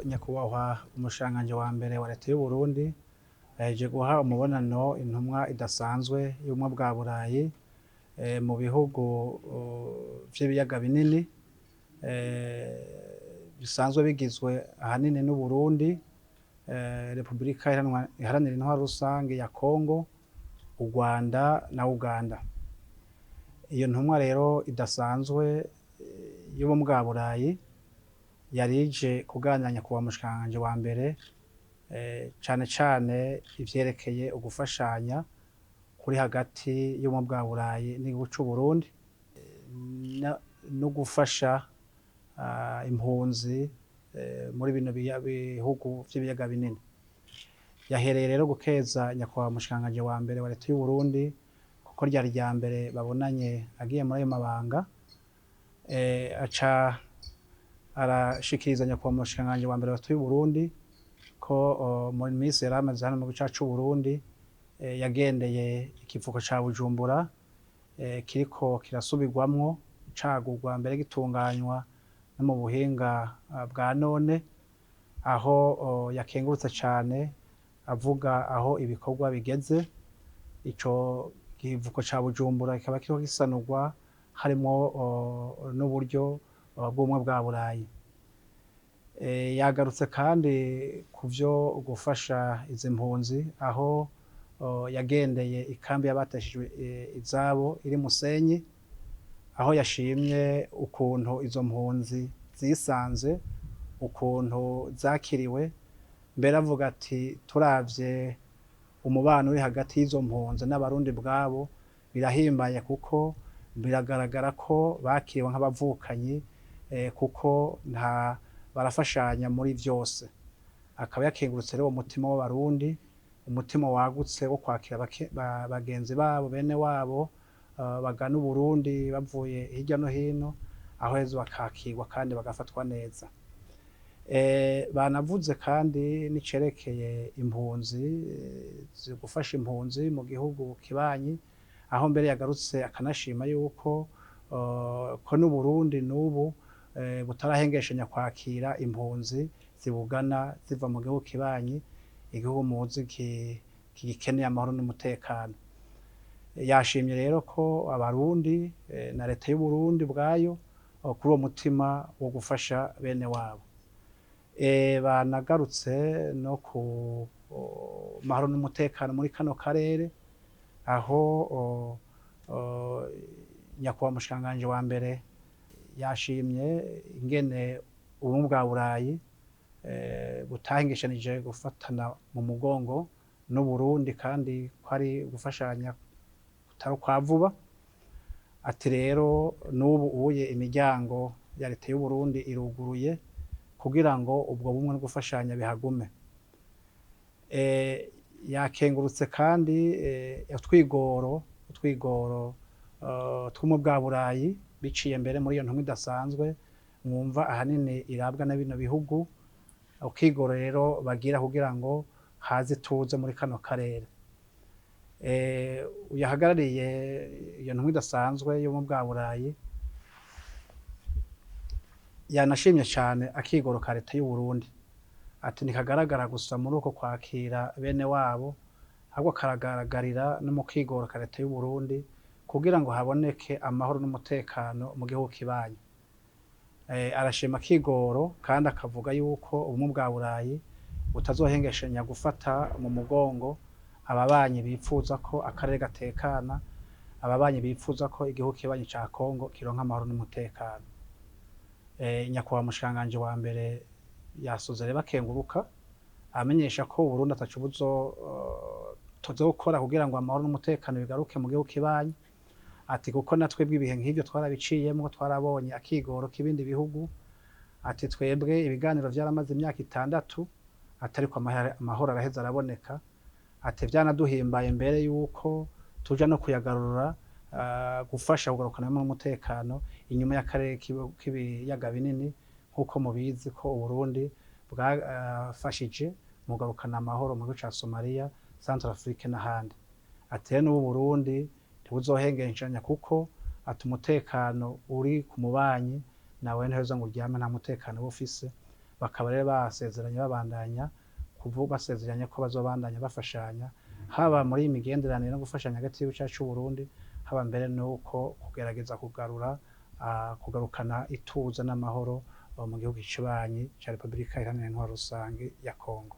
Nyakubahwa umushikiranganji wa mbere wa leta y'Uburundi yahejeje guha umubonano intumwa idasanzwe y'ubumwe bwa Burayi mu bihugu vy'ibiyaga binini bisanzwe bigizwe ahanini n'Uburundi, Repubulika Iharanira Intwaro Rusangi ya Kongo, u Rwanda na Uganda. Iyo ntumwa rero idasanzwe y'ubumwe bwa Burayi yari ije kuganira nyakubahwa umushikiranganji wa mbere cane cane ivyerekeye ugufashanya kuri hagati y'ubumwe bwa Burayi n'igihugu c'Uburundi no gufasha impunzi muri bino bihugu vy'ibiyaga binini. Yahereye rero gukeza nyakubahwa umushikiranganji wa mbere wa leta y'Uburundi kuko ryari irya mbere babonanye agiye muri ayo mabanga, aca arashikiriza nyakubahwa umushikiranganji wa mbere wa leta y'Uburundi ko mu minsi yari amaze hano mu gihugu cacu c'Uburundi yagendeye ikivuko ca Bujumbura kiriko kirasubirwamwo cagurwa mbere gitunganywa no mu buhinga bwa none, aho yakengurutse cane avuga aho ibikorwa bigeze. Ico kivuko ca Bujumbura kikaba kiriko gisanurwa harimwo n'uburyo bw'ubumwe bwa Burayi. Yagarutse kandi kuvyo gufasha izi mpunzi, aho yagendeye ikambi y'abateshejwe izabo iri Musenyi, aho yashimye ukuntu izo mpunzi zisanze, ukuntu zakiriwe, mbere avuga ati turavye umubano uri hagati y'izo mpunzi n'Abarundi bwabo birahimbaye, kuko biragaragara ko bakiriwe nk'abavukanyi, kuko nta barafashanya muri vyose. Akaba yakengurutse rero umutima w'Abarundi, umutima wagutse wo kwakira bagenzi babo, bene wabo bagana Uburundi bavuye hirya no hino, aho heza bakakirwa kandi bagafatwa neza. Banavuze kandi n'icerekeye impunzi, gufasha impunzi mu gihugu kibanyi, aho mbere yagarutse akanashima yuko ko n'Uburundi n'ubu butarahengeshanya kwakira impunzi zibugana ziva mu gihugu kibanyi, igihugu muzi kigikeneye amahoro n'umutekano. Yashimye rero ko Abarundi na leta y'Uburundi bwayo kuri uwo mutima wo gufasha bene wabo. Banagarutse no ku mahoro n'umutekano muri kano karere, aho nyakubahwa umushikiranganji wa mbere yashimye ingene ubumwe bwa Burayi butahengeshanije gufatana mu mugongo n'Uburundi, kandi ko ari gufashanya kutari ukwa vuba. Ati rero n'ubu uye imiryango ya leta y'Uburundi iruguruye kugira ngo ubwo bumwe no gufashanya bihagume. Yakengurutse kandi utwigoro tw'ubumwe bwa Burayi biciye mbere muri iyo ntumwa idasanzwe mwumva ahanini irabwa na bino bihugu, ukigoro rero bagira kugira ngo haze ituze muri kano karere. Uyahagarariye iyo ntumwa idasanzwe y'ubumwe bwa Burayi yanashimye cane akigoro ka leta y'Uburundi, ati ntikagaragara gusa muri uko kwakira bene wabo, ahubwo karagaragarira no mu kigoro ka leta y'Uburundi kugira ngo haboneke amahoro n'umutekano mu gihugu kibanyi. Arashima akigoro kandi akavuga yuko ubumwe bwa Burayi butazohengeshanya gufata mu mugongo ababanyi bipfuza ko akarere gatekana, ababanyi bipfuza ko igihugu kibanyi ca Kongo kironka amahoro n'umutekano. Nyakubahwa umushikiranganji wa mbere yasoze rero akenguruka amenyesha ko Uburundi ataco tuzokora kugira ngo amahoro n'umutekano bigaruke mu gihugu kibanyi, ati kuko natwebwe ibihe nk'ivyo twarabiciyemwo, twarabonye akigoro k'ibindi bihugu, ati twebwe ibiganiro vyaramaze imyaka 6, ati ariko amahoro araheza araboneka, ati vyanaduhimbaye mbere yuko tuja no kuyagarura, gufasha kugarukana n'umutekano inyuma y'akarere k'ibiyaga binini, nk'uko mubizi ko Uburundi bwafashije mu kugarukana amahoro mu gihugu ca Somalia, Central Afrique n'ahandi. Ati rero n'ubu Burundi ntibuzohengeshanya kuko ati umutekano uri ku mubanyi nawe ntiheza ngo uryame nta mutekano uba ufise. Bakaba rero basezeranye babandanya basezeranye ko bazobandanya bafashanya, haba muri iyi migenderanire no gufashanya hagati y'igihugu cacu c'Uburundi, haba mbere nuko kugerageza kugarura kugarukana ituze n'amahoro mu gihugu kibanyi ca Repubulika Iharanira Intwaro Rusangi ya Kongo.